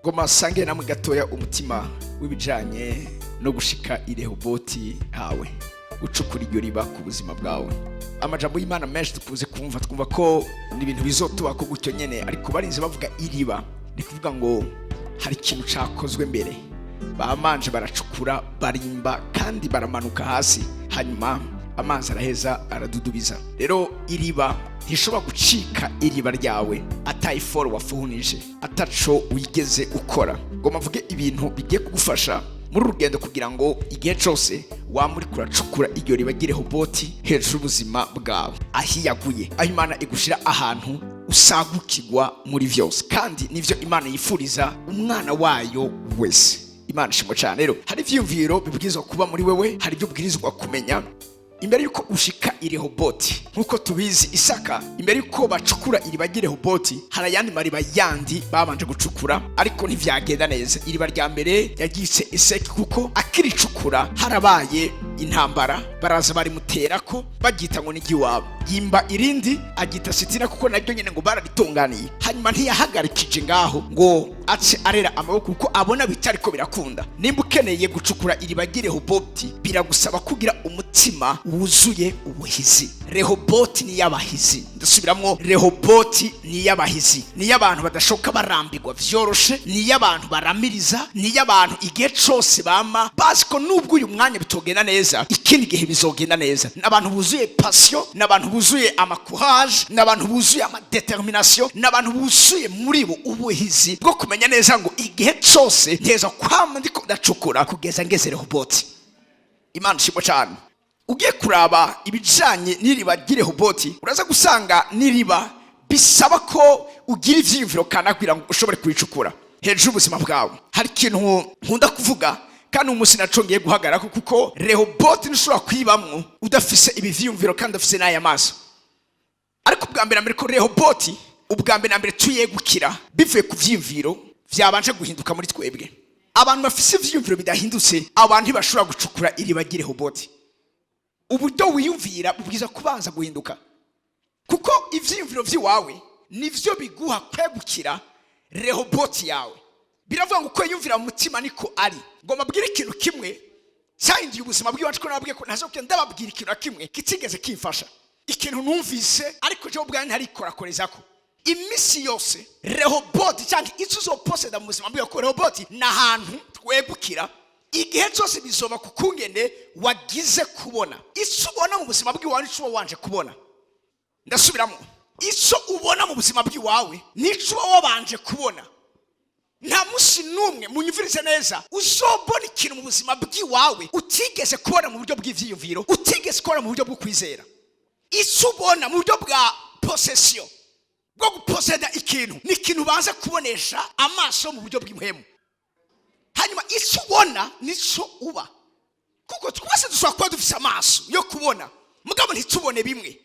Ngoma sange namwe gatoya umutima w'ibijanye no gushika i Rehoboti hawe, gucukura iryo riba ku buzima bwawe. Amajambo y'Imana menshi dukunze kumva, twumva ko ni ibintu bizotubako gutyo nyene, ariko barinze bavuga iriba, ni kuvuga ngo hari ikintu cakozwe mbere. Bamanje baracukura, barimba kandi baramanuka hasi, hanyuma amazi araheza aradudubiza. Rero iriba ntishobora gucika iriba ryawe ata effort wafuhunije, ataco wigeze ukora. Ngo mavuge ibintu bigiye kugufasha muri uru rugendo kugira ngo igihe cose waba uriko uracukura iryo riba ry'i hejuru y'ubuzima bwawe, ahiyaguye, aho Imana igushira ahantu usagukirwa muri vyose, kandi nivyo Imana yifuriza umwana wayo wese. Imana ishimwe cyane. Rero hari ivyiyumviro bibwirizwa kuba muri wewe, hari ibyo ubwirizwa kumenya imbere yuko ushika i Rehoboti. Nk'uko tubizi, Isaka imbere yuko bacukura iriba ry'i Rehoboti, hari ayandi mariba yandi babanje gucukura, ariko ntivyagenda neza. Iriba rya mbere yaryise Eseki kuko akiricukura harabaye intambara, baraza barimuterako, baryita ngo ni iry'iwabo. Yimba irindi aryita Sitina kuko naryo nyene ngo bararitunganiye. Hanyuma ntiyahagarikije ngaho ngo ace arera amaboko kuko abona bitariko birakunda. Nimba ukeneye gucukura iriba ry'i Rehoboti, biragusaba kugira umutima wuzuye ubuhizi. Rehoboti ni iy'abahizi. Ndasubiramwo, Rehoboti ni iy'abahizi, ni iy'abantu badashoka barambirwa vyoroshe, ni iy'abantu baramiriza, ni iy'abantu igihe cose bama bazi ko nubwo uyu mwanya bitogenda neza, ikindi gihe bizogenda neza. Ni abantu buzuye passion, ni abantu buzuye ama courage, ni abantu buzuye ama détermination, ni abantu buzuye muri bo ubuhizi bwo kumenya neza ngo igihe cose nteza kwama ndiko ndacukura kugeza ngeze Rehoboti. Imana ishimwe cyane. Ugiye kuraba ibijanye n'iriba ry'i Rehoboti, uraza gusanga n'iriba bisaba ko ugira ivyiyumviro kana kugira ngo ushobore kuricukura hejuru y'ubuzima bwawe. Hari ikintu nkunda kuvuga, kandi uyu munsi naco ngiye guhagarara, kuko Rehoboti ntushobora kuyibamwo udafise ibi vyiyumviro kandi udafise n'aya maso. Ariko ubwa mbere na mbere ko Rehoboti, ubwa mbere na mbere tuyegukira bivuye ku vyiyumviro vyabanje guhinduka muri twebwe. Abantu bafise ivyiyumviro bidahindutse, abantu ntibashobora gucukura iriba ry'i Rehoboti. Uburyo wiyumvira bubwiza kubanza guhinduka, kuko ivyiyumviro vy'iwawe nivyo biguha kwegukira Rehoboti yawe. Biravuga ngo uko yiyumvira mu mutima niko ari. Ngo mbabwire ikintu kimwe cyahinduye ubuzima bw'iwacu, ko nababwiye ko ntazokugenda ndababwira ikintu na kimwe kitigeze kimfasha, ikintu numvise ariko jewe ubwanjye ntarikorakorezako iminsi yose. Rehoboti cyangwa icyo uzoposeda mu buzima bwawe, ko Rehoboti ni ahantu twegukira igihe cyose, bizoba ku kungene wagize kubona. Icyo ubona mu buzima bw'iwawe nicyo uba wanje kubona. Ndasubiramo, icyo ubona mu buzima bw'iwawe nicyo uba wabanje kubona. Nta munsi n'umwe, munyumvirize neza, uzobona ikintu mu buzima bw'iwawe utigeze kubona mu buryo bw'ivyiyumviro, utigeze kubona mu buryo bwo kwizera. Icyo ubona mu buryo bwa possession, bwo guposeda ikintu, ni ikintu ubanza kubonesha amaso mu buryo bw'impwemu. Hanyuma icyo ubona nicyo uba, kuko twese dushobora kuba dufite amaso yo kubona, mugabo ntitubone bimwe.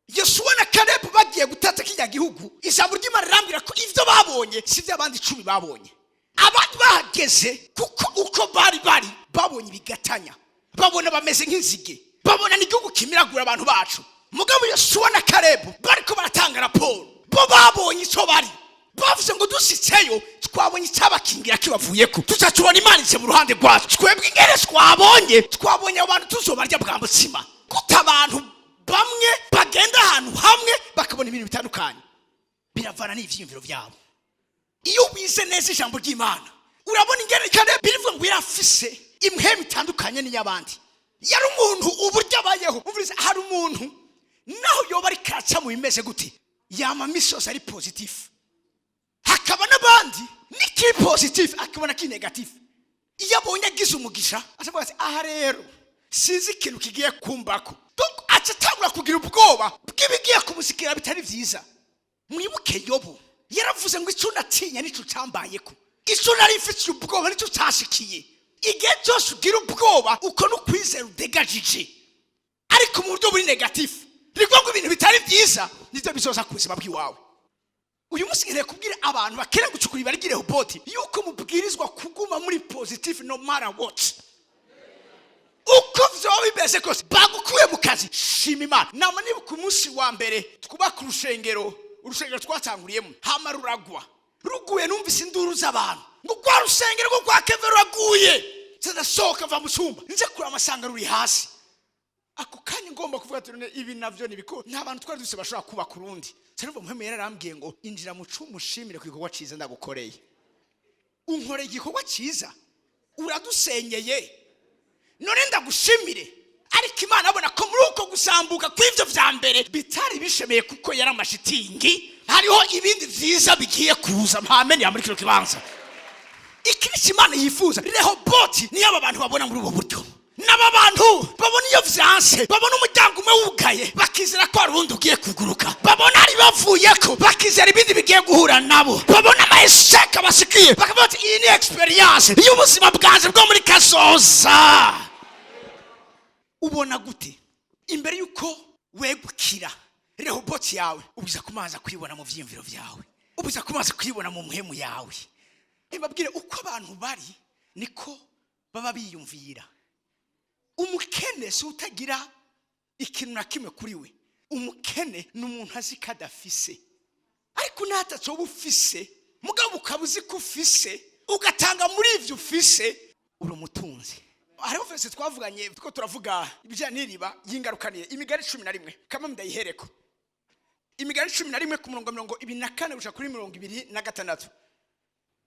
Yosuwa na Kalebu bagiye gutata kijya gihugu, ijambo ry'Imana rirambwira ko ibyo babonye si ibyo abandi 10 babonye. Abandi bahageze, kuko uko bari bari babonye ibigatanya, babona bameze nk'inzige, babona n'igihugu kimiragura abantu bacu. Mugabo Yosuwa na Kalebu bariko baratanga raporo, bo babonye icyo bari bavuze ngo dusitseyo twabonye icyabakingira kibavuyeko, tuca tubona Imana ize mu ruhande rwacu. Twebwe ingere twabonye, twabonye abo bantu tuzobarya bwa mutsima. Gute abantu bamwe bagenda ahantu hamwe bakabona ibintu bitandukanye? Biravana n'ivyiyumviro byabo. Iyo wize neza ijambo ry'Imana, urabona ingene kare birivuga ngo yarafise impwemu itandukanye n'iy'abandi. Yari umuntu uburyo abayeho. Umviriza, hari umuntu naho yoba ariko araca mu bimeze gute, yama misi yose ari positif. Hakaba n'abandi n'ikiri positif akabona kiri négatif. Iyo abonye agize umugisha, acavuga ati: "Aha rero sinzi ikintu kigiye kumbako." Donc aca atangura kugira ubwoba bw'ibigiye kumusikira bitari byiza. Mwibuke Yobu, yaravuze ngo icyo natinya nicyo cyambayeko, icyo nari mfitiye ubwoba nicyo cyashikiye. Igihe cyose ugira ubwoba, uko n'ukwizera udegajije, ariko mu buryo buri négatif, ni ngo ibintu bitari byiza nibyo bizoza ku buzima bw'iwawe. Uyu munsi nkeneye kubwira abantu bakeneye gucukura iriba ry'i Rehoboti yuko mubwirizwa kuguma muri positif no matter what, uko vyoba bimeze kose. Bagukuye mu kazi, shima Imana. Nama nibuka umunsi wa mbere twubaka urusengero, urusengero twatanguriyemo, hama ruragwa. Ruguye, numvise induru z'abantu ngo rwa rusengero rwo kwa Keve ruraguye. Ndasohoka mva mu cyumba, nze kureba amasanga ruri hasi. Ako kanya ngomba kuvuga ati: "None ibi navyo nibiko nta bantu twari dufise bashobora kubaka urundi?" Sinumva Muhemu yarambwiye ngo: "Injira mu cumba, ushimire ku gikorwa ciza ndagukoreye. Unkoreye igikorwa cyiza, uradusenyeye, none ndagushimire?" Ariko Imana abona ko muri uko gusambuka kw'ivyo vya mbere bitari bishemeye, kuko yari amashitingi, hariho ibindi vyiza bigiye kuza. Mpameni muri kino kibanza. Iki ni Imana yifuza. Rehoboti niyo aba bantu babona muri ubu buryo, n'aba bantu babona iyo vyanse, babona umuryango umwe wugaye, bakizera ko hari uwundi ugiye kuguruka. Babona ari bavuye ko, bakizera ibindi bigiye guhura nabo. Babona ama échecs basikiye, bakavuga bati: "Iyi ni expérience y'ubuzima bwanje bwo muri kazoza." Ubona gute? Imbere y'uko wegukira Rehoboti yawe, ubuza kumaza kuyibona mu vyiyumviro vyawe, ubuza kumaza kuyibona mu muhemu yawe. Mbabwire, uko abantu bari niko baba biyumvira. Umukene si utagira ikintu na kimwe kuri we. Umukene ni umuntu azi ko adafise, ariko natatse wowe ufise, mugabo ukaba uzi ko ufise, ugatanga muri ivyo ufise, uri umutunzi. Hariho verset twavuganye two turavuga ibijyanye n'iriba y'ingarukaniye, Imigani 11. Kamwe ndayihereko, Imigani 11 ku murongo 24 gushika kuri 26.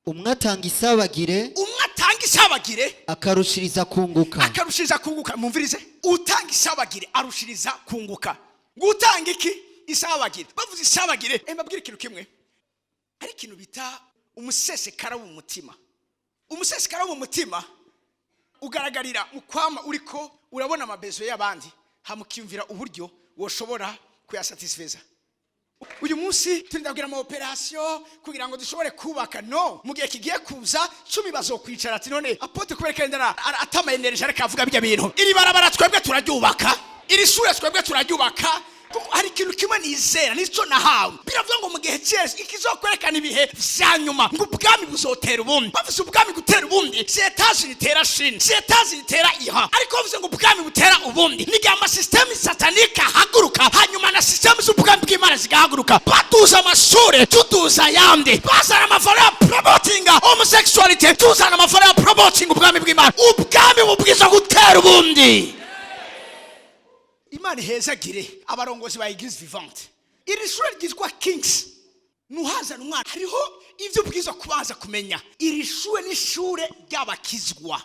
Umwe atanga isabagire, Umwe atanga isabagire, akarushiriza kunguka. Akarushiriza kunguka. Mumvirize, utanga isabagire arushiriza kunguka. Ngo utanga iki? Isabagire. Bavuze isabagire, mbabwire ikintu kimwe. Hari ikintu bita umusesekara w'umutima. Umusesekara wo mu mutima ugaragarira mu kwama uriko urabona ama besoins y'abandi, hamukiyumvira uburyo woshobora kuyasatisfeza. Uyu munsi turindabwira ama opérations kugira ngo dushobore kubaka. No mu gihe kigiye kuza, 10 bazokwicara ati: "None apôtre, kubera ko ndara atama énergie, ariko avuga bijya bintu. Iri barabara twebwe turaryubaka, iri shure twebwe turaryubaka." Kuko hari ikintu kimwe nizera, nicyo nahawe. Biravuga ngo mu gihe cyose ikizokwerekana ibihe vya nyuma, ngo ubwami buzotera ubundi. Bavuze ubwami gutera ubundi, si États-Unis itera Chine, si États-Unis itera Iran, ariko bavuze ngo ubwami butera ubundi ni igihe ama systèmes sataniques ahaguruka, hanyuma na systèmes z'ubwami bw'Imana zigahaguruka. Batuza amashure, tuduza ayandi. Bazana amafaranga ya promotinga homosexualité, tuzana amafaranga ya promotinga ubwami bw'Imana. Ubwami bubwiza gutera ubundi. Imana ihezagire abarongozi ba Église Vivante. Iri shuri ryitwa Kings, nuhazana umwana, hariho ibyo ubwiza kubanza kumenya. Iri shure ni ishure ry'abakizwa,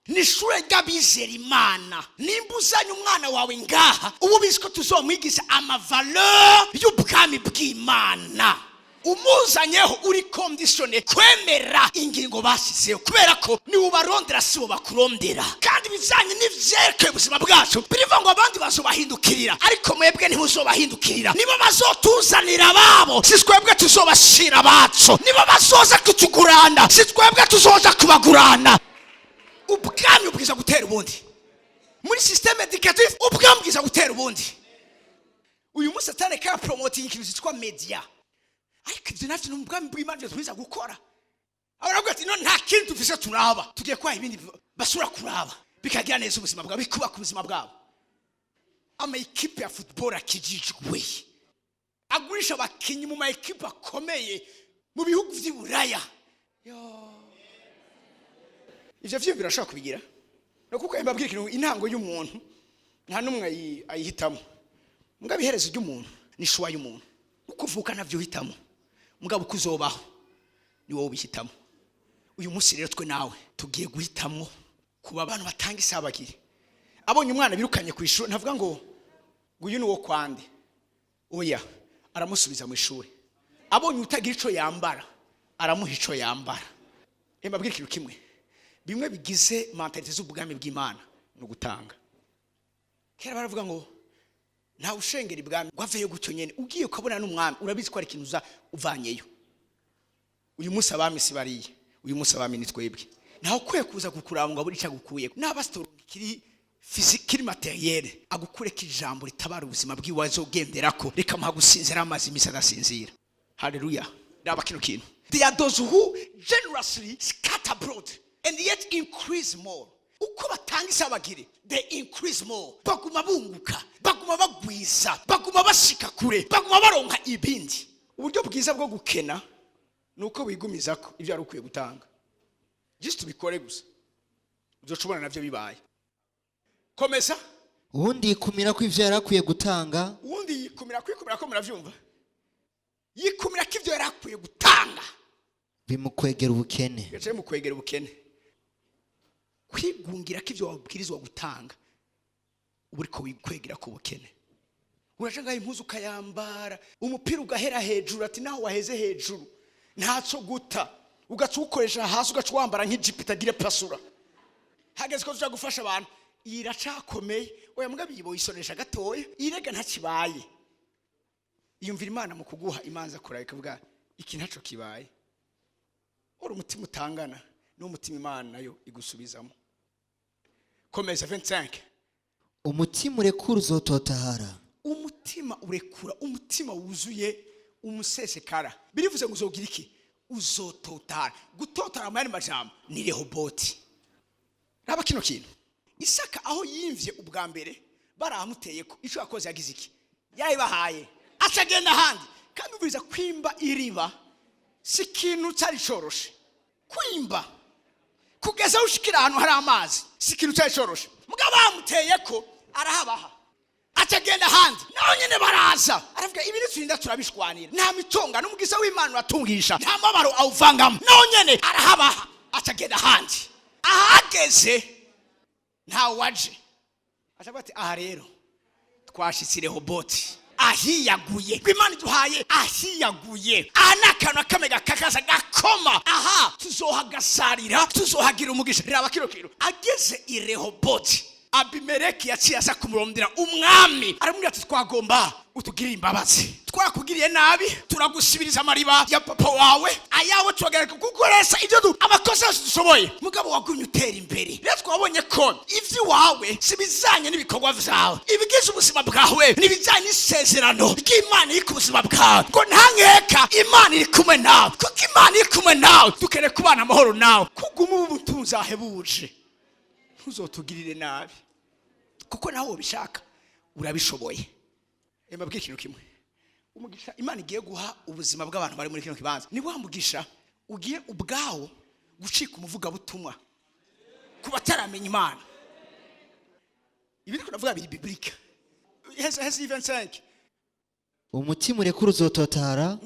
ni ishure ry'abizera Imana. Nimba uzanye umwana wawe ngaha, uba ubizi ko tuzomwigisha ama valeurs y'ubwami bw'Imana. Umuzanyeho uri conditionné kwemera ingingo bashyizeho, kubera ko niwe ubarondera, si bo bakurondera. Kandi ibijyanye n'ivyerekeye ubuzima bwacu, birivuga ngo abandi bazobahindukirira, ariko mwebwe ntimuzobahindukirira. Nibo bazotuzanira ababo, si twebwe tuzobashira abacu. Nibo bazoza kutugurana, si twebwe tuzoza kubagurana. Ubwami bwiza gutera ubundi muri système éducatif, ubwami bwiza gutera ubundi. Uyu munsi Satani kara promoting ikintu cyitwa media, ariko ibyo navyo ni ubwami bw'Imana twiza gukora. Abaravuga ati: "None nta kindi dufise turaba, tugiye kwaha ibindi basubira kuraba, bikagira neza ubuzima bwabo, bikubaka ubuzima bwabo." Ama équipes ya football akijijwe agurisha abakinyi mu ma équipes akomeye mu bihugu vy'i Buraya. Yo. Ivyo vyo birashobora kubigira no kuko mbabwira ikintu: intango y'umuntu nta n'umwe ayihitamo, mugabo iherezo ry'umuntu ni choix y'umuntu. Uko uvuka navyo uhitamo, mugabo uko uzobaho ni wowe ubihitamo. Uyu munsi rero twe nawe tugiye guhitamo kuba abantu batanga isabagire. Abonye umwana birukanye ku ishuri, ntavuga ngo uyu ni uwo kwande. Oya, aramusubiza mu ishuri. Abonye utagira ico yambara, aramuha ico yambara. Mbabwire ikintu kimwe: bimwe bigize mentalité z'ubwami bw'Imana ni ugutanga. Kera baravuga ngo ntawe ushengera ibwami ngo aveyo gutyo nyene. Ugiye ukabona n'umwami, urabizi ko hari ikintu uza uvanyeyo. Uyu munsi abami si bariye, uyu munsi abami ni twebwe. Ntawe ukwiye kuza kukuraba ngo abure icyo agukuye. Naba kiri physique, kiri matériel, agukureko ijambo ritabara ubuzima bwiwe azogenderako, rikamuha gusinzira amazi iminsi adasinzira. Haleluya! Raba kino kintu: "There are those who generously scatter abroad and yet increase more." Uko batanga isabagire, they increase more. Baguma bunguka, baguma bagwiza, baguma bashika kure, baguma baronka ibindi. Uburyo bwiza bwo gukena ni Ni uko wigumiza ko ibyo wari ukwiye gutanga. Just ubikore gusa, uzoca ubona navyo bibaye. Komeza. Uwundi yikumira ko ivyo yari akwiye gutanga. Uwundi yikumira, kwikumira ko muravyumva, yikumira ko ibyo yari akwiye gutanga. Bimukwegera ubukene. Bigaca bimukwegera ubukene. Kwigungira ko ibyo wabwirizwa gutanga, uba uriko wikwegera ku bukene. Uraca ngaho, impuzu ukayambara, umupira ugahera hejuru, ati naho waheze hejuru ntacyo guta, ugaca uwukoresha hasi, ugaca wambara nk'ijipo itagira pasura. Hageze ko tuja gufasha abantu, iyi iracakomeye, oya mugabo iyi boyisonesha gatoya, irega ntakibaye. Iyumvira Imana mu kuguha imanza kuraye ikavuga iki ntaco kibaye. Uri umutima utangana n'umutima Imana nayo igusubizamo. Komeza, 25. Umutima urekura uzototahara. Umutima urekura, umutima wuzuye umusesekara, birivuze ngo uzogira iki? Uzototara. Gutotara mu yandi majambo ni Rehoboti. Raba kino kintu: Isaka aho yimvye ubwa mbere baramuteye ko ico yakoze, yagize iki? Yayibahaye, acagenda ahandi. Kandi ubwiza kwimba iriba si ikintu cyari coroshe. Kwimba kugeza aho ushikira ahantu hari amazi si ikintu cyari coroshe. Mugabo bamuteye ko arahabaha, acagenda ahandi, naho nyine baraza, aravuga ibi niturinda turabishwanira, nta mitonga n'umugiza w'Imana uratungisha, nta mabaro awuvangamo. Naho nyene arahabaha, acagenda ahandi. Ahageze ntawe waje, acavuga ati aha rero twashitse Rehoboti ahiyaguye, ngo Imana iduhaye ahiyaguye. Aha ni akantu akamega kakaza gakoma, aha tuzohagasarira, tuzohagira umugisha. Raba kino kintu: ageze i Rehoboti, Abimeleki yaciye aza kumurondera. Umwami aramubwira ati twagomba utugirire imbabazi, twakugiriye nabi, turagusubiriza amariba ya papa wawe, ayawe turagereka kugukoresha ibyo du amakosa yose dushoboye, mugabo wagumye utera imbere. Rero twabonye ko iby'iwawe si ibijyanye n'ibikorwa byawe, ibigize ubuzima bwawe n'ibijyanye n'isezerano ry'Imana iri ku buzima bwawe, ngo nta nkeka Imana iri kumwe nawe. Kuko Imana iri kumwe nawe, dukeneye kubana amahoro nawe, kuguma uba umutunzi ahebuje, ntuzotugirire nabi, kuko nawe ubishaka urabishoboye. Mbabwire ikintu kimwe: umugisha Imana igiye guha ubuzima bw'abantu bari muri kino kibanza ni wa mugisha ugiye ubwawo gucika umuvugabutumwa ku bataramenya Imana. Ibi ndiko ndavuga biri biblique. Heza heza, 25. Umutima urekura uzototahara,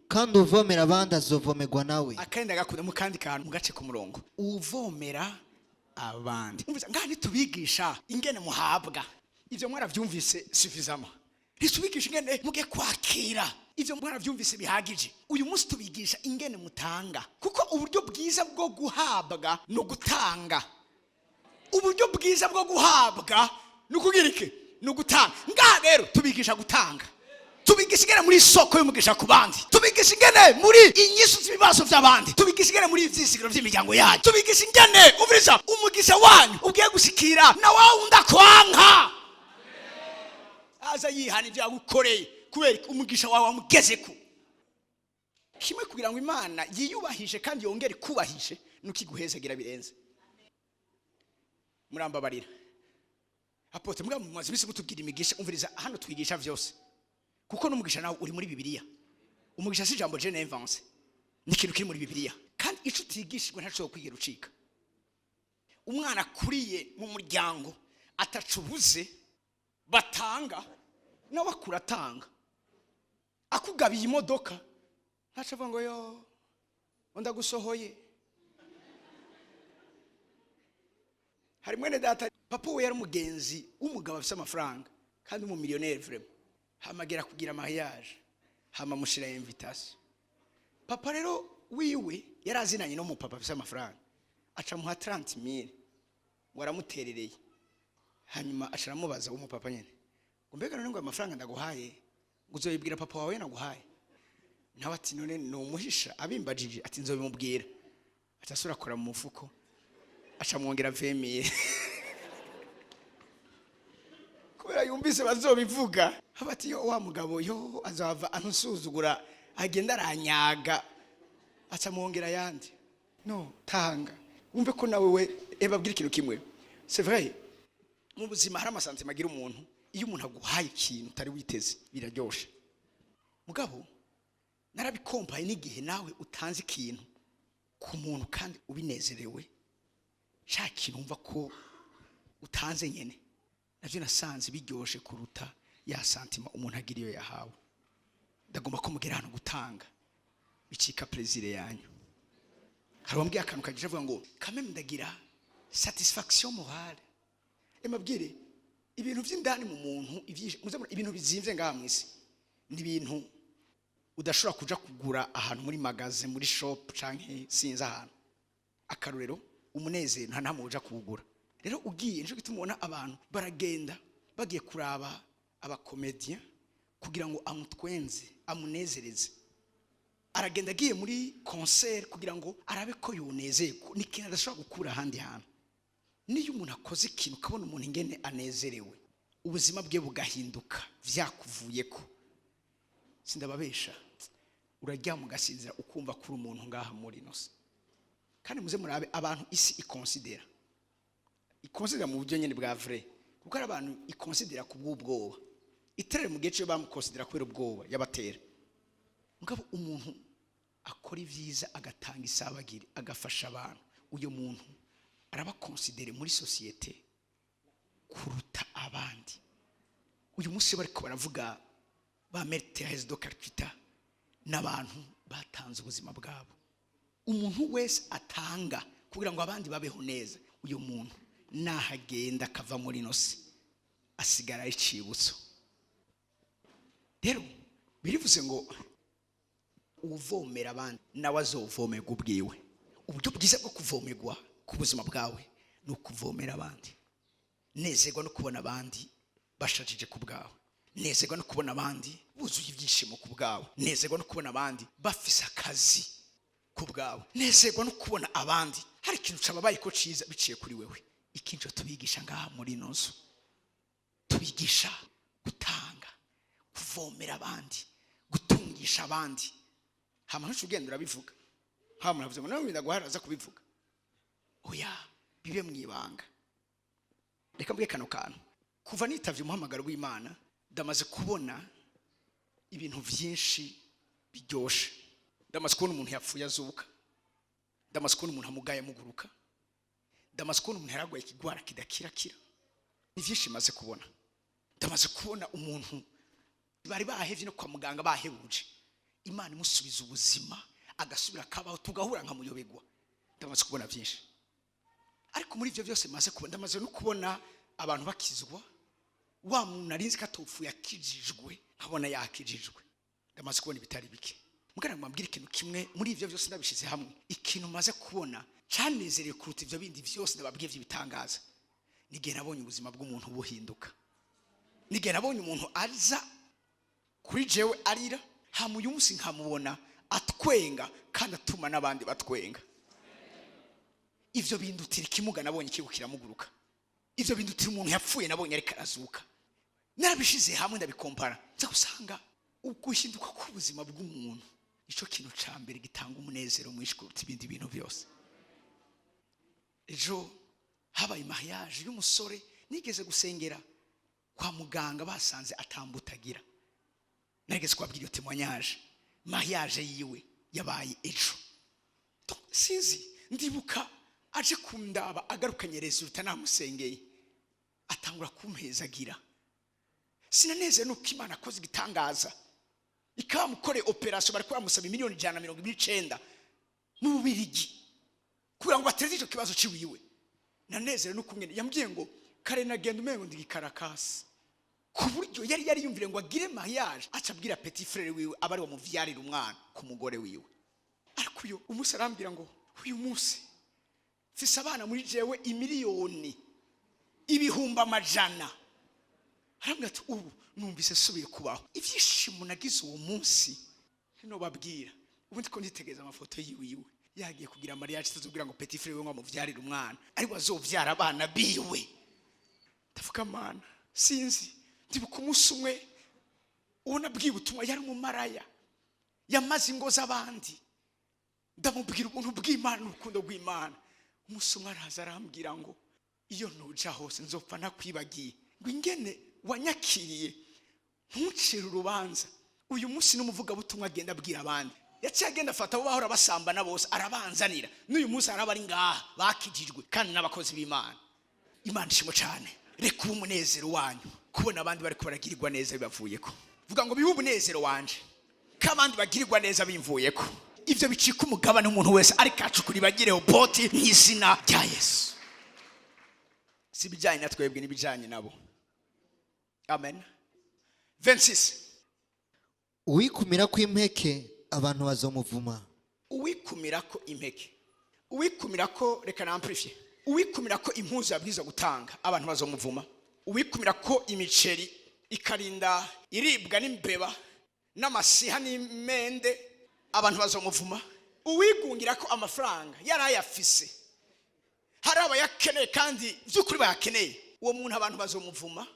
kandi uvomera abandi azovomerwa nawe. Akandi agakunda mu kandi kantu mu gace k'umurongo, uvomera abandi. Umvise, ngaha ntitubigisha ingene muhabwa, ivyo mwaravyumvise suffisamment. Ntitubigisha ingene muge kwakira, ivyo mwaravyumvise bihagije. Uyu munsi tubigisha ingene mutanga, kuko uburyo bwiza bwo guhabwa ni ugutanga. Uburyo bwiza bwo guhabwa ni ukugira iki? Ni ugutanga. Ngaha rero tubigisha gutanga, tubigisha ingene muri isoko y'umugisha ku bandi, tubigisha ingene muri inyishu z'ibibazo by'abandi, tubigisha ingene muri ibyisigiro by'imiryango yanyu, tubigisha ingene umviriza umugisha wanyu ugiye gushikira na wa wundi akwanka, aza yihana ibyo yagukoreye, kubera umugisha wawe wamugeze ku kimwe. Kugira ngo Imana yiyubahishe kandi yongere ikubahishe, nuko iguhezagira birenze. Murambabarira, apôtre, mbwa mumaze iminsi mutubwira imigisha. Umviriza, hano twigisha vyose, kuko n'umugisha nawe uri muri Bibiliya. Umugisha si ijambo je n'invente, ni ikintu kiri muri Bibiliya. Kandi ico utigishijwe ntashobora kwigera ucika. Umwana akuriye mu muryango atacubuze batanga, nawe akura atanga. Akugabiye imodoka, ntaco avuga ngo yo ndagusohoye. Hari mwene data, papa we yari umugenzi w'umugabo afise amafaranga kandi umumiliyoneri vraiment. Hamagera kugira mariage, hama mushira invitation. Papa rero wiwe yari azinanye no mu papa afise amafaranga, aca muha 30 000 ngo aramuterereye. Hanyuma aca aramubaza w'umupapa nyene ngo mbega none ngo ayo mafaranga ndaguhaye, ngo uzoyibwira papa wawe naguhaye? Nawe ati none numuhisha abimbajije? Ati nzobimubwira. Aca asubira akora mu mufuko, aca mwongera 20 000, kubera yumvise bazobivuga. Haba ati yo wa mugabo yo azava anusuzugura, agenda aranyaga, aca mwongera ayandi. No tanga, wumve ko nawe we ebabwira ikintu kimwe. C'est vrai, mu buzima hari ama sentiments agira umuntu. Iyo umuntu aguhaye ikintu utari witeze, biraryoshe. Mugabo Narabikompaye n'igihe nawe utanze ikintu ku muntu kandi ubinezerewe, cya kintu wumva ko utanze nyene, nabyo nasanze biryoshe kuruta ya sentiment umuntu agira iyo yahawe. Ndagomba ko mugera hano gutanga bicika plaisir yanyu. Hari uwambwiye akantu kagira avuga ngo kameme ndagira satisfaction morale. Emabwire ibintu by'indani mu muntu, ibintu bizimvye ngaha mu isi ni ibintu udashobora kuja kugura ahantu muri magasin, muri shop canke sinzi ahantu. Akarorero, umunezero nta ntamwe uja kuwugura. Rero ugiye, nico gituma ubona abantu baragenda bagiye kuraba aba comédiens kugira ngo amutwenze, amunezereze. Aragenda agiye muri concert kugira ngo arabe ko yonezerwa. Ni ikintu adashobora gukura ahandi hantu. Niyo umuntu akoze ikintu, ukabona umuntu ingene anezerewe, ubuzima bwe bugahinduka vyakuvuyeko, sindababesha, uraryama ugasinzira ukumva kuri umuntu ngaha muri ino si. Kandi muze murabe abantu isi ikonsidera, ikonsidera mu buryo nyine bwa vrai, kuko hari abantu ikonsidera ku bw'ubwoba. Iterere mu gihe cyo bamukonsidera kubera ubwoba yabatera. Mugabo umuntu akora ibyiza, agatanga isabagire, agafasha abantu, uyu muntu arabakonsidere muri société kuruta abandi. Uyu munsi bariko baravuga ba Mère Thérèse de Calcutta n'abantu batanze ubuzima bwabo. Umuntu wese atanga kugira ngo abandi babeho neza, uyu muntu nahagenda akava muri ino si, asigara ari icibutso. Rero birivuze ngo uvomera abandi nawe azovomerwa ubwiwe. Uburyo bwiza bwo kuvomerwa ku buzima bwawe ni ukuvomera abandi. Nezerwa no kubona abandi bashajije ku bwawe, nezerwa no kubona abandi buzuye ibyishimo ku bwawe, nezerwa no kubona abandi bafise akazi ku bwawe, nezerwa no kubona abandi hari ikintu cababaye ko ciza biciye kuri wewe. Ikintu tubigisha ngaha muri ino nzu, tubigisha gutanga, kuvomera abandi, gutungisha abandi. Hama ntuce ugenda urabivuga. Hama muravuze ngo nawe ndaguharaza kubivuga. Oya, bibe mu ibanga. Reka mbwe kano kantu: kuva nitavye umuhamagaro w'Imana, ndamaze kubona ibintu byinshi biryoshe. Ndamaze kubona umuntu yapfuye azuka, ndamaze kubona umuntu amugaye amuguruka, ndamaze kubona umuntu yaragwaye ikigwara kidakirakira. Ni byinshi maze kubona. Ndamaze kubona umuntu bari bahevye no kwa muganga bahebuje, Imana imusubiza ubuzima, agasubira akabaho, tugahura nkamuyobegwa. Ndamaze kubona byinshi. Ariko muri ibyo byose maze kubona, ndamaze no kubona abantu bakizwa. Wa muntu narinzi ko atopfuye akijijwe, nkabona yakijijwe. Ndamaze kubona ibitari bike. Mugana ngo mbabwire ikintu kimwe muri ibyo byose ndabishyize hamwe. Ikintu maze kubona canezereye kuruta ibyo bindi byose ndababwiye by'ibitangaza, n'igihe nabonye ubuzima bw'umuntu buhinduka, n'igihe nabonye umuntu aza kuri jewe arira, hama uyu munsi nkamubona atwenga kandi atuma n'abandi batwenga. Ivyo bindutira ikimuga nabonye ikigo kiramuguruka. Ivyo bindutira umuntu yapfuye nabonye ariko arazuka. Narabishize hamwe, ndabikompara, nza gusanga uguhinduka k'ubuzima bw'umuntu nico kintu ca mbere gitanga umunezero mwinshi kuruta ibindi bintu byose. Ejo habaye mariage y'umusore nigeze gusengera kwa muganga, basanze atambutagira. Narigeze kubabwira iyo témoignage. Mariage yiwe yabaye ejo. Sinzi, ndibuka aje kundaba agarukanye résultat, namusengeye, atangura kumpezagira. Sinaneze nuko Imana akoze igitangaza ikamukoreye opération. Bari bamusaba miliyoni 129 mu Bubirigi kugira ngo bateze icyo kibazo ciwiwe. Nanezerewe nuko umwe yambwiye ngo kare nagenda umengo ndi gikarakasi, ku buryo yari yariyumvire ngo agire mariage, aca abwira petit frère wiwe aba ari muvyarira umwana ku mugore wiwe. Ariko uyu umunsi arambwira ngo uyu munsi mfise abana muri jewe imiliyoni ibihumbi amajana. Arambwira ati ubu numvise subiye kubaho. Ibyishimo nagize uwo munsi babwira. Ubundi ko nditegereza amafoto yiwe iwe yagiye kugira mariage, itazubwira ngo petit frère we ngo amuvyarire umwana, ariko azovyara abana biwe. Ndavuga mana, sinzi. Ndibuka umunsi umwe ubona abwiye ubutumwa, yari umumaraya, yamaze ingo z'abandi. Ndamubwira ubuntu bw'Imana n'urukundo rw'Imana. Umunsi umwe araza arambwira ngo iyo ntuja hose nzopfa nakwibagiye, ngo ingene wanyakiriye ntuncire urubanza. Uyu munsi n'umuvugabutumwa agenda abwira abandi, yaciye agenda afata abo bahora basambana bose, arabanzanira. N'uyu munsi araba ari ngaha bakijijwe kandi n'abakozi b'Imana. Imana ishimwe cyane. Reka ube umunezero wanyu kubona abandi bari baragirirwa neza bibavuyeko. Vuga ngo: "Bibe umunezero wanje ko abandi bagirirwa neza bimvuyeko." Ibyo bicika umugabane w'umuntu wese ariko acukura ibagireho boti mu izina rya Yesu. Si ibijyanye na twebwe, n'ibijyanye nabo. Amen. 26. Uwikumira kw'impeke, abantu bazomuvuma. Uwikumira ko impeke, uwikumira ko, reka namplifiye, uwikumira ko impuzu yabwirizwa gutanga, abantu bazomuvuma. Uwikumira ko imiceri ikarinda iribwa n'imbeba n'amasiha n'imende, abantu bazomuvuma. Uwigungira ko amafaranga yari ayafise, hari abayakeneye kandi by'ukuri bayakeneye, uwo muntu abantu bazomuvuma.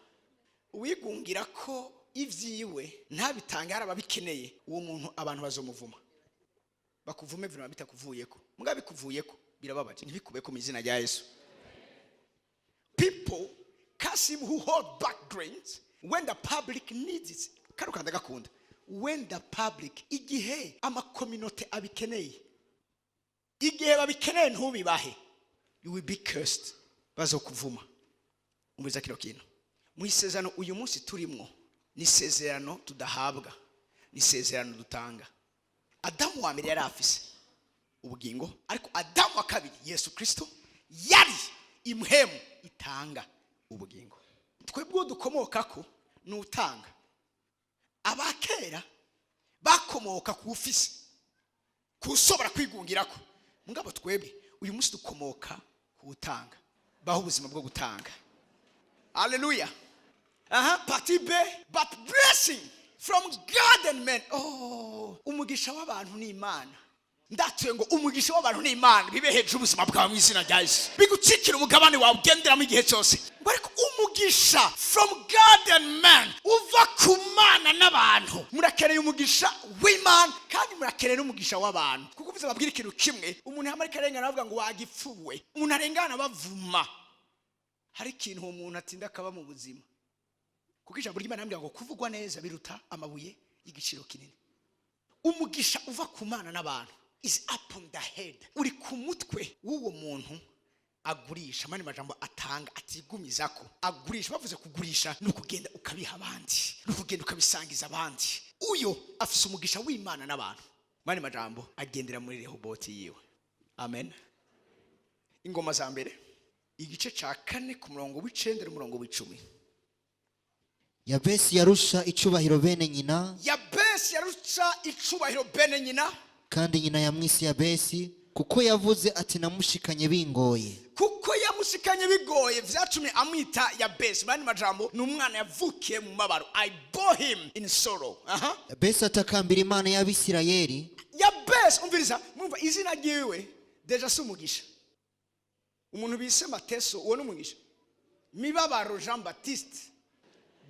Uwigungira ko ibyiwe ntabitange, hari ababikeneye, uwo muntu abantu bazomuvuma. Bakuvume vina bitakuvuyeko. Muga bikuvuyeko birababaje. Ntibikubeko mu izina rya Yesu. People curse him who hold back grains when the public needs it. Kano kanda gakunda. When the public, igihe amakominote abikeneye, igihe babikeneye ntubibahe, you will be cursed, bazokuvuma. Umviza kino kintu: mu isezerano uyu munsi turimwo, ni isezerano tudahabwa, ni isezerano dutanga. Adamu wa mbere yari afise ubugingo, ariko Adamu wa kabiri, Yesu Kirisito, yari impwemu itanga ubugingo. Twebwe uwo dukomoka ko ni utanga. Abakera bakomoka ku ufise, ku ushobora kwigungirako. Mugabo twebwe uyu munsi dukomoka ku utanga. Baho ubuzima bwo gutanga. Haleluya. Aha, partie B: but blessing from God and men. Oh, umugisha w'abantu ni Imana. Ndatuye ngo umugisha w'abantu ni Imana bibe hejuru ubuzima bwawe mu izina rya Yesu, bigucikira umugabane wawe ugenderamo igihe cyose. Ngo ariko umugisha from God and man, uva ku Mana n'abantu. Murakeneye umugisha w'Imana kandi murakeneye n'umugisha w'abantu, kuko uvuze babwira ikintu kimwe. Umuntu yamarika arengana bavuga ngo wagipfuwe, umuntu arengana bavuma. Hari ikintu uwo muntu atinda akaba mu buzima, kuko ijambo ry'Imana rambwira ngo kuvugwa neza biruta amabuye y'igiciro kinini. Umugisha uva ku Mana n'abantu is upon the head, uri ku mutwe w'uwo muntu agurisha amandi majambo, atanga, atigumiza ko agurisha. Bavuze kugurisha ni ukugenda ukabiha abandi, ni ukugenda ukabisangiza abandi. Uyo afise umugisha w'Imana n'abantu. Mandi majambo, agendera muri Rehoboti yiwe. Amen. Ingoma za Mbere, igice ca 4, ku murongo w'9 n'umurongo w'10. Yabesi yarusha icubahiro bene nyina. Yabesi yarusha icubahiro bene nyina. Kandi nyina yamwise Yabesi kuko yavuze ati: "Namushikanye bingoye." Kuko yamushikanye bigoye, vyatumye amwita Yabesi. Mandi majambo, ni umwana yavukiye mu mabaro. I bore him in sorrow. Aha. Yabesi atakambira Imana y'Abisirayeli. Yabesi, umviriza, mwumva izina ryiwe déjà si umugisha. Umuntu bise Mateso, uwo ni umugisha? Mibabaro Jean Baptiste,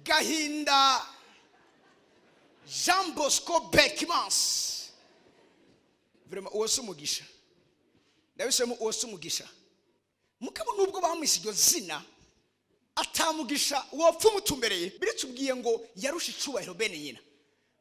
Gahinda Jean Bosco Bekimans, vraiment uwo si umugisha. Ndabisemo, uwo si umugisha. Mugabo nubwo bamwise iryo zina, atamugisha wopfa umutumbereye. Biritubwiye ngo yarusha icubahiro bene nyina.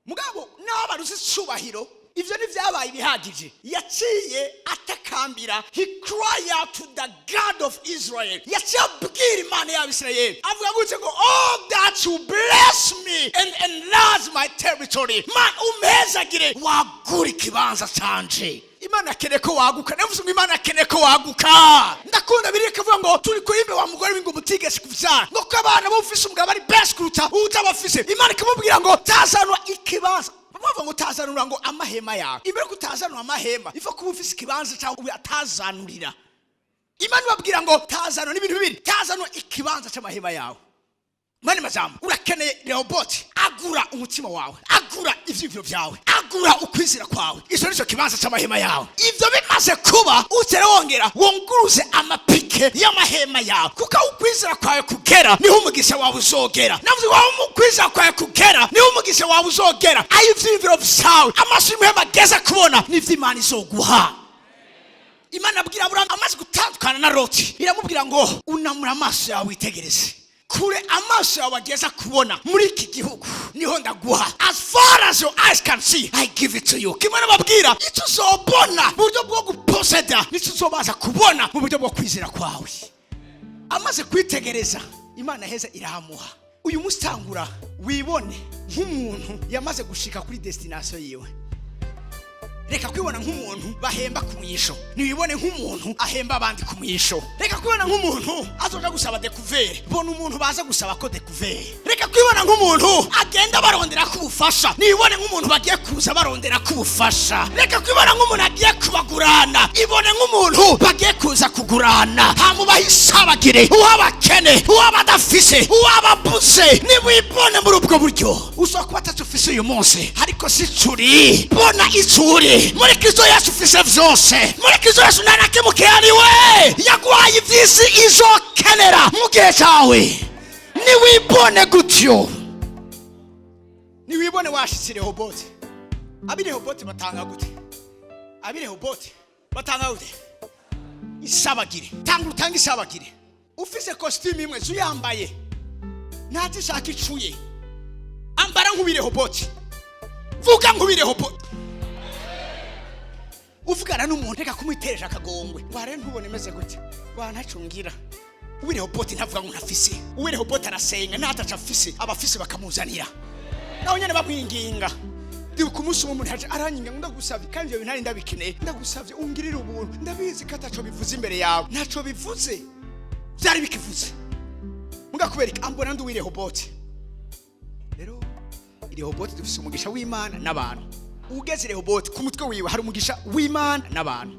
Mugabo n'aho icubahiro, ivyo ntibyabaye ibihagije. Yaciye atakambira, he cry out to the God of Israel. Yaciye abwira Imana y'Abisirayeli, avuga gutya ngo: "Oh, that you bless me and enlarge my territory." Man, umpezagire, wagura ikibanza canje. Imana akeneye ko waguka. Navuze ngo Imana akeneye ko waguka. Ndakunda biri kavuga ngo turi kurimbe wa mugore w'ingoma utigeze kuvyara, ngo ko abana bufise umugabo ari best kuruta utabafise. Imana ikamubwira ngo tazanwa ikibanza. Bavuga ngo tazanura ngo amahema yawe. Imbere ko utazanura amahema, iva kuba ufise ikibanza cyawe atazanurira. Imana ibabwira ngo tazanura n'ibintu bibiri: tazanura ikibanza cy'amahema yawe. Mani majambo, urakeneye Rehoboti. Agura umutima wawe, agura ivyiyumviro vyawe, agura ukwizera kwawe. Ico nico kibanza c'amahema yawe. Ivyo bimaze kuba, utere wongera wunguruze amapike y'amahema yawe, kuko aho ukwizera kwawe kugera niho umugisha wawe uzogera. Navuze ngo aho ukwizera kwawe kugera niho umugisha wawe uzogera. Aho ivyiyumviro vyawe, amaso y'umuhema ageze kubona, nivyo Imana izoguha. Imana abwira Aburahamu amaze gutandukana na Loti, iramubwira ngo: "Unamura amaso yawe witegereze." Kure amaso yawe ageza kubona muri iki gihugu niho ndaguha. As far as your eyes can see, I give it to you. Kimwe nababwira, icyo uzobona mu buryo bwo guposeda nicyo uzobaza kubona mu buryo bwo kwizera kwawe. Amaze kwitegereza, Imana heza irahamuha. Uyu munsi tangura wibone nk'umuntu yamaze gushika kuri destination yiwe. Reka kwibona nk'umuntu bahemba ku mwisho, ntiwibone nk'umuntu ahemba abandi ku mwisho. Reka kwibona nk'umuntu azoja gusaba découvert, bona umuntu baza gusaba ko découvert. Reka kwibona nk'umuntu agenda barondera ko ubufasha, ntiwibone nk'umuntu bagiye kuza barondera ko ubufasha. Reka kwibona nk'umuntu agiye kubagurana, ibone nk'umuntu bagiye kuza kugurana. Hamubaho isabagire, uw'abakene, uw'abadafise, uw'ababuze. Niwibone muri ubwo buryo. Ushobora kuba atatu ufise uyu munsi, ariko si curi. Bona icuri muri Kristo Yesu. Ufise vyose muri Kristo Yesu, nta na kimwe ukihariwe. Yaguhaye ivy'isi izokenera mu gihe cawe. Niwibone gutyo, niwibone washitse Rehoboti. Ab'i Rehoboti batanga gute? Ab'i Rehoboti batanga gute? Isabagire. Tanga, utange isabagire. Ufise kositimu imwe, zuyambaye, ntazishaka icuye. Ambara nk'uw'i Rehoboti, vuga nk'uw'i Rehoboti. Uvugana n'umuntu, reka kumwiteresha akagongwe. Ware ntubone imeze gute, wanacungira. Uw'i Rehoboti ntavuga ngo ntafise. Uw'i Rehoboti arasenga, ntataca afise, abafise bakamuzanira, nawe nyene bamwinginga. Ndibuka umunsi umwe umuntu yaje aranyinga ngo: "Ndagusavye, kandi ibyo bintu ntari ndabikeneye, ndagusavye ungirire ubuntu. Ndabizi ko ataco bivuze imbere yawe." Ntaco bivuze, byari bikivuze. Muga kubera iki? Ambona ndi uw'i Rehoboti. Rero i Rehoboti dufise umugisha w'Imana n'abantu. Ugeze i Rehoboti, ku mutwe wiwe hari umugisha w'Imana n'abantu.